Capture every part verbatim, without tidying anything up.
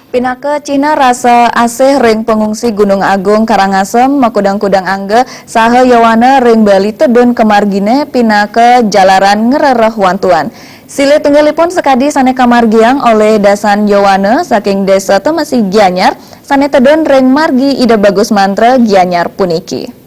Pinaka cihna rasa asih ring pangungsi Gunung Agung Karangasem, makudang-kudang angga saha yowana ring Bali tedun ka margine pinaka jalaran ngrereh wantuan. Silih tunggalipun sakadi sane kamargiang olih dasan yowana saking Desa Temesi Gianyar sane tedun ring margi Ida Bagus Mantra Gianyar puniki.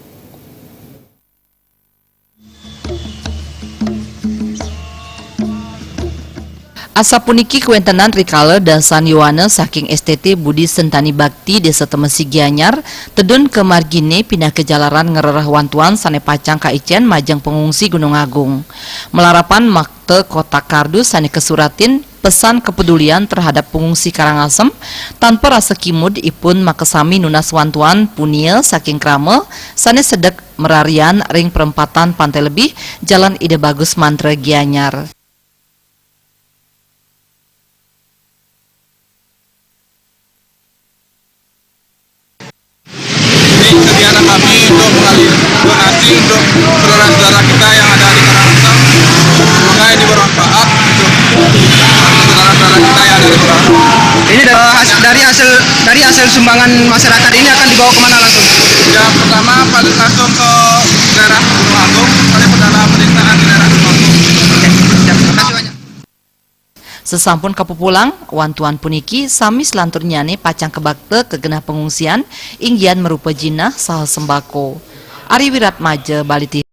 Asapuniki kawentenan rikala dasan yowana saking S T T Budi Sentani Bakti Desa Temesi Gianyar tedun ka margine pinaka jalaran ngrereh wantuan sane pacang kaicen majeng pangungsi Gunung Agung. Malarapan makta kotak kardus sane kasuratin pesan kepedulian terhadap pangungsi Karangasem, tanpa rasa kimud ipun makasami nunas wantuan punia saking krama sane sedek mararian ring perempatan Pantai Lebih, Jalan Ida Bagus Mantra Gianyar. Ini kegiatan kami untuk mengalir donasi untuk saudara-saudara kita yang ada di Karangasem. Semoga ini bermanfaat untuk saudara-saudara kita yang ada di Karangasem. Ini dari hasil, dari hasil dari hasil sumbangan masyarakat ini akan dibawa kemana langsung? Yang pertama paling langsung ke daerah Gunung Agung, pada pendana perdesaan di daerah Gunung Agung. Oke, siap. Terima kasih banyak. Sasampun kapupulang, wantuan puniki sami salanturnyane pacang kabakta ka genah pangungsian, inggihan marupa jinah saha sembako. Ari Wiratmaja, Bali T V.